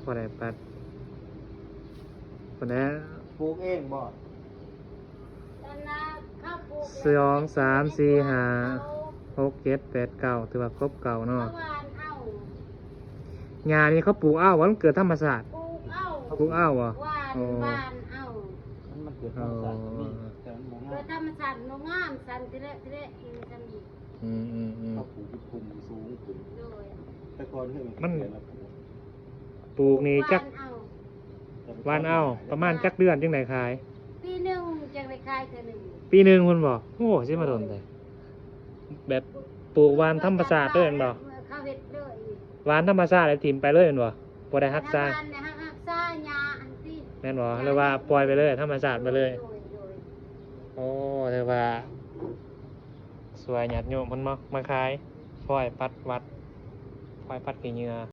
ພໍໄດ້ປັດ ພຸ້ນແຫຼະ ປູກເອງບໍ່? ສອງ ສາມ ສີ່ ຫ້າ ຫົກ ເຈັດ ແປດ ເກົ້າ ຖືວ່າຄົບເກົ້າເນາະ. ຫຍ້ານີ້ເຂົາປູກເອົາບໍ່ ມັນເກີດທຳມະຊາດ? ປູກເອົາ ປູກເອົາບໍ່? ຫວ່ານ ໂອ້ ຫວ່ານເອົາ ມັນ ມັນເກີດທຳມະຊາດກໍມີ ແຕ່ມັນບໍ່ງາມ ເກີດທຳມະຊາດບໍ່ງາມ ຊັ້ນທີແລກ ທີແລກ ອືມ ຊັ້ນນີ້ ອືມໆໆ ເຂົາປູກຢູ່ພູມສູງຂຶ້ນ ໂດຍ ແຕ່ກ່ອນເຮືອນມັນ ມັນ ເຂື່ອນລະປູກ ປູກນີ້ຈັກ ຫວ່ານເອົາ ຫວ່ານເອົາ ປະມານຈັກເດືອນຈຶ່ງໄດ້ຂາຍ? ປີໜຶ່ງຈັ່ງໄດ້ຂາຍເທື່ອໜຶ່ງ ປີໜຶ່ງພຸ້ນບໍ່? ໂອ້ ຊິມາດົນແທ້ ແບບປູກຫວ່ານທຳມະຊາດເລີຍແມ່ນບໍ່? ເຂົາເຮັດເລີຍ ຫວ່ານທຳມະຊາດແລ້ວຖິ້ມໄປເລີຍແມ່ນບໍ່? ບໍ່ໄດ້ຮັກສາ ແມ່ນບໍ່? ຫຼືວ່າປ່ອຍໄປເລີຍ ທຳມະຊາດໄປເລີຍ? ໂດຍ ໂດຍ ໂອ້ ຖືວ່າຊ່ວຍຍາດໂຍມເພິ່ນເນາະ ມາຂາຍ ຟອຍປັດວັດ ຟອຍປັດຂີ້ເຫຍື້ອ.